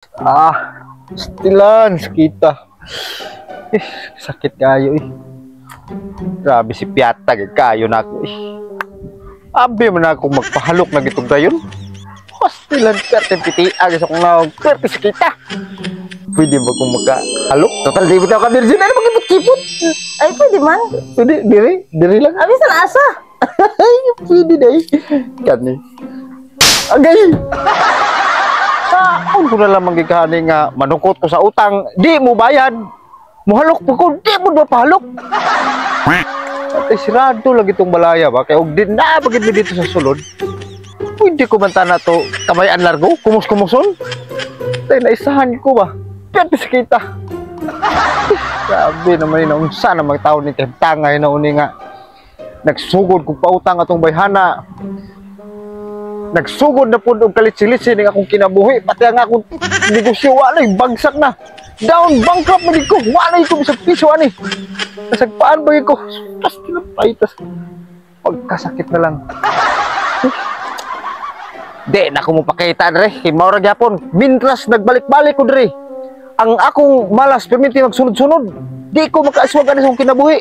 Ah, stilan kita. Eh, sakit kayo eh. Grabe si Piata gid kayo na ako eh. Abi man ako magpahalok na gitong dayon. Pastilan perte piti agis akong naog. Perte sakita. Pwede ba kung makahalok? Total di ba ka virgin? Ano magkipot-kipot? Ay, pwede man. Pwede, dire, dire lang. Abi sa asa. Ay, pwede day. Kani. Agay! Kaon ko na lang manggikani nga manukot ko sa utang, di mo bayad. Muhalok po ko, di mo ba pahalok? At sirado lagi itong balaya ba? Kaya og di na bagit mi dito sa sulod. Pwede ko man tana to kamayan largo, kumus-kumuson. Tay naisahan ko ba? Pwede sa kita. Grabe naman yun, unsa na magtaon ni kahimtangay na uni nga nagsugod kog pautang atong bayhana. Nagsugod na pud og kalitsi-litsi ning akong kinabuhi, pati ang akong negosyo wala bagsak na. Down bankrupt man ko, wala ko bisag piso ani. Nasagpaan ba ko? Tas tinapay tas pagkasakit na lang. Di na ko mo pakita dre, kay mao ra gyapon. Mintras nagbalik-balik ko dre. Ang akong malas perminti magsunod-sunod. Di ko makaaswag ani sa akong kinabuhi.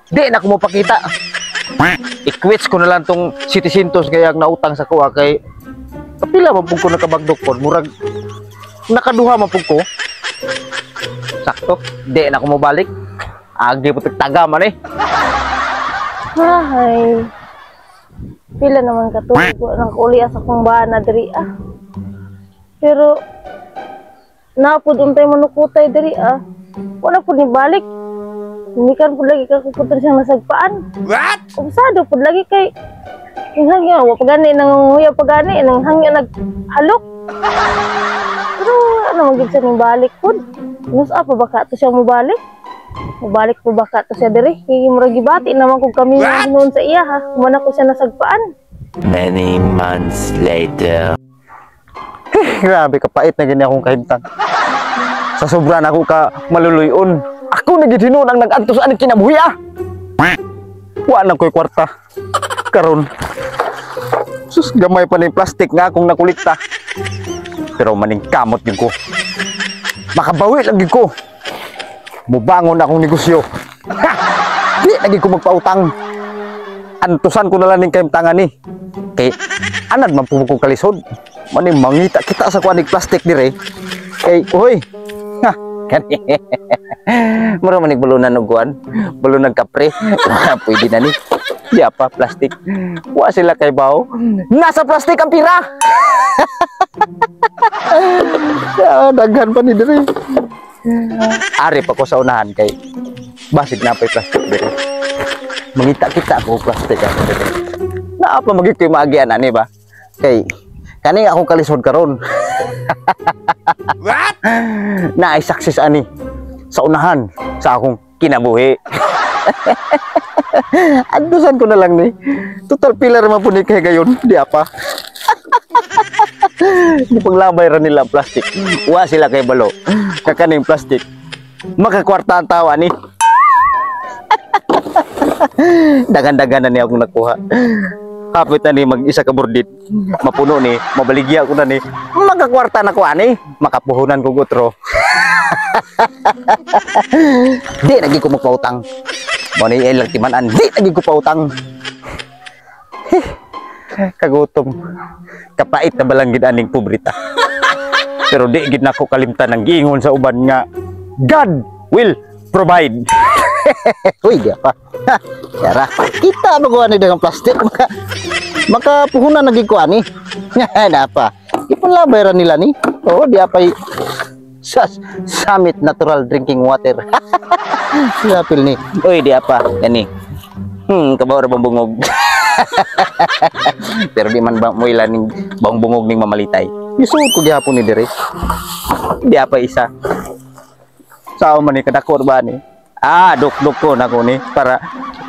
Di na ko mo pakita. I-quits ko na lang tong City Sintos kaya ang nautang sa kuha kay kapila man pud ko nakabagdok pod, murag nakaduha man pud ko. Sakto, di na ko mobalik. Agi po taga man eh. Ay. Pila naman katuig wa nang kauli sa akong bana diri ah. Pero napud untay manukutay diri ah. Wala pud ni balik. Mikan pud lagi ka pud siyang nasagpaan. What? Ubsado pud lagi kay ning hangyo wa pa gani nang huya pa gani nang hangyo naghalok. Pero ano man gid siya ning balik pud. Nusa pa ba ka to siya mobalik? Mobalik po ba ka to siya diri? Kay murag gibati naman kog kami noon sa iya ha. Human ako siya nasagpaan. Many months later. Grabe kapait na gini akong kahimtang. Sa sobra na ako ka maluluyon. Ako na gid hinuon ang nag-antos ani kinabuhi ah. Wa na ko'y kwarta. Karon. Sus, gamay pa ning plastic nga akong nakulikta. Pero maning kamot gyud ko. Makabawi lang gyud ko. Mubangon akong negosyo. Ha! Di lagi ko magpautang. Antusan ko na lang ning kahimtangan ni. Kay anad man po ko kalisod. Maning mangita kita sa kuanig plastic dire. Kay uy. Ha, kani. Mura man ig balunan og kuan. Balunan kapre. Pwede na ni. Di pa plastic. Wa sila kay bawo. Nasa plastic ang pira. Ya, daghan pa ni dire. Ari pa ko sa unahan kay basig na pa'y plastic dire. Mangita kita ko plastic ako dire. Naa pa magig ko'y maagian ani ba? Kay kani akong kalisod karon. What? Na ay success ani sa unahan sa akong kinabuhi. Andusan ko na lang ni. Total pillar man po ni kay gayon, di apa. Di paglabay ra nila plastic. Wa sila kay balo. Kakaning plastic. Makakwarta ang tawa ni. Dagan-dagan na niya akong nakuha. Kapit na ni mag-isa ka burdit. Mapuno ni, mabaligya ko na ni. Magkakwarta na ko ani, makapuhunan ko gutro. Di lagi ko magpautang. Mo ni ilang timan-an, di lagi ko pautang. Kagutom. Kapait na balang gid aning pobrita. Pero di gid nako kalimtan ang giingon sa uban nga God will provide. Uy, di pa. Yara, kita ba ko ani dagang plastic maka makapuhunan na gid ko ani. Na pa. Ipanlabay ra nila ni. Oo, di apay sa Summit Natural Drinking Water. Lapil ni. Uy, di apa kani. Kabaw ra bang bungog. Pero di man ba mo ilan ning bang bungog ning mamalitay. Isuot ko gihapon ni dire. Di apa isa. Sao man ni kadako ba ni? Ah, duk-duk ko nako ni para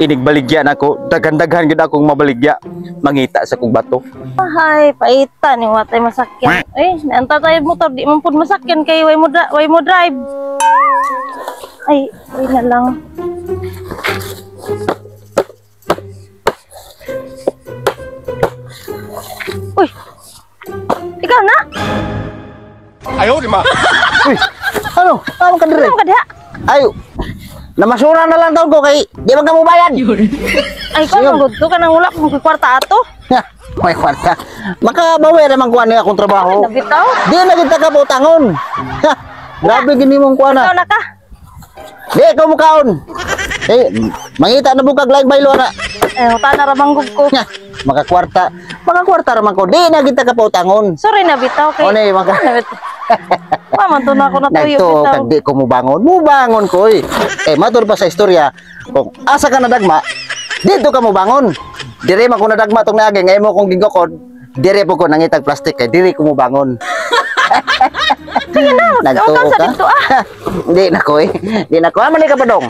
inigbaligya nako. Daghan-daghan gid akong mabaligya. Mangita sa kong bato. Ay, paita ni wa tay masakyan. Eh, naanta tayo motor di man pud masakyan kay way mo way mo drive. Ay, ay na lang. Uy. Ikaw na? Uy, ano? Ano ka dire? Ano ka diha? Ay, namasura na lang taon ko kay di man ka mo bayad. Ay, ko man gud to kanang wala kong kwarta ato. Ha, may kwarta. Makabawi naman kuha niya akong trabaho. Ay, nabitaw. Di na kita ka pautangon. Ha, grabe gini mong kuha Ikaw na. na ka. Di, ikaw mukaon. Eh, mangita na bukag laing baylo na. Eh, uta na ra manggug ko. Ha, makakwarta. Makakwarta raman ko. Di na kita ka pautangon. Sorry na bitaw kay. O ni, maka... Wa man to na ako natuyo Nagto, bitaw. kag di ko mubangon. Mubangon ko eh. Eh, matur pa sa istorya, kung asa ka nadagma, dito ka mubangon. Dire man ko nadagma tong naagi, ngayon mo kong gigokod, dire po ko nangitag plastic kay dire ko mubangon. Sige na, Nagtuo utang sa ka? dito ah. Hindi na ko eh. Hindi na ko. Ah, mali ka pa dong.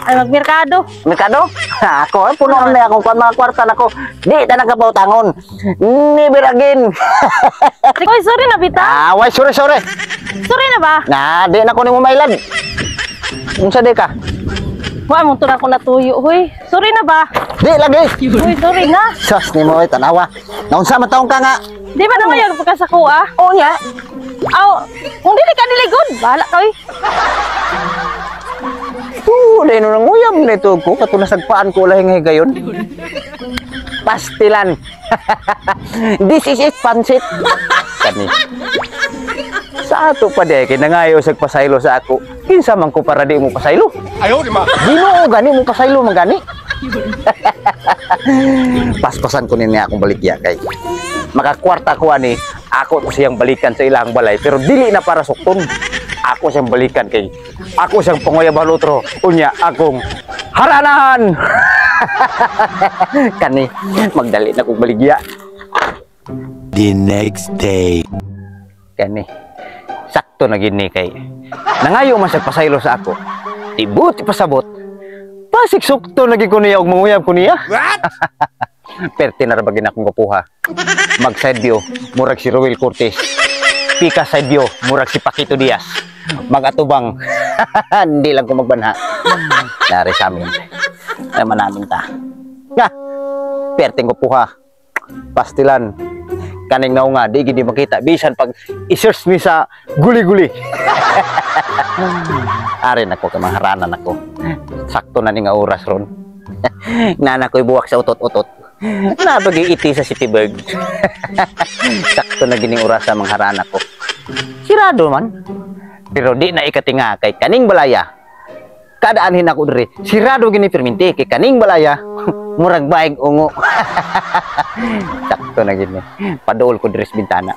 Ay, magmerkado. Merkado? Ha, ako, eh, puno na akong kwan, mga kwarta na ko. Di, tanang ka pautangon. Never again. Oy, sorry na bitaw. Ah, why, sorry, sorry. Sorry na ba? Na, di na ko ni mo mailad. Unsa di ka? Wa man to na ako natuyo, hoy. Sorry na ba? Di lagi. Hoy, sorry na. Sus ni mo ay tanawa. Naunsa man taong ka nga? Di ba naman yun pagka sa kuha? Oo niya. Aw, kung dili ka niligod, bahala ka, oy. Dahil nung nanguyab na ito ko, katong nasagpaan ko lahi nga higayon. Pastilan. This is it, pansit. Kani. Sa ato pa di, kay nangayo sa pasaylo sa ako. Kinsa man ko para di mo pasaylo? Ayaw, di ma. Ginoo gani mo pasaylo man gani. Paspasan ko niya akong baligya kay makakwarta ko ani ako to siyang balikan sa ilang balay pero dili na para sukton. Ako siyang balikan kay ako siyang panguyaban otro unya akong haranahan. Kani magdali na kong baligya. The next day. Kani sakto na gid ni kay nangayo man siya pasaylo sa ako. Tibuti pasabot. Pasik sukto na gid ko niya og manguyab ko niya. What? Perte na ra ba gid akong kapuha. Mag side view, murag si Ruel Cortez. Pika side view, murag si Paquito Diaz. Magatubang, hindi lang ko magbanha. Dari sa amin. Naman namin ta. Nga, perteng kupuha. Pastilan. Kaning nga nga, di gid makita. Bisan pag i-search mi sa guli-guli. Ari nako kay maharanan ako. Sakto na ni nga oras ron. Nana ko'y buwak sa utot-utot. Nabagi iti sa Citybird. Sakto na gining oras sa mangharana ko. Sirado man. Pero di na ikatinga kay kaning balaya. Kadaanhin ako diri. Sirado gini perminti kay kaning balaya. Murag baig ungo. Sakto na gini. Paduol ko diri sa bintana.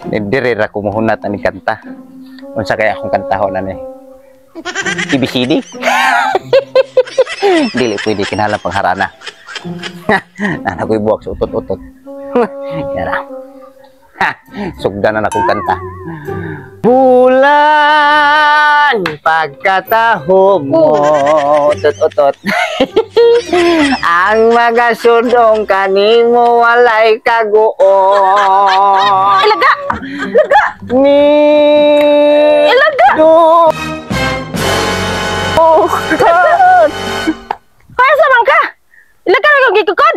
Diri ra ko muhunat ani kanta. Unsa kaya akong kantahon ani? ABCD? Dili pwede kinahanglan pangharana. Nana ko'y buwak sa utot-utot. Yara. Ha, sugdan na akong kanta. Bulan, pagkataho mo, utot-utot. Ang mga sundong kanimo walay kaguon. Ilaga! Ilaga! Ni Ilaga! Do. Oh, God. Kaya sa man ka? Ilaga na kong gikukod!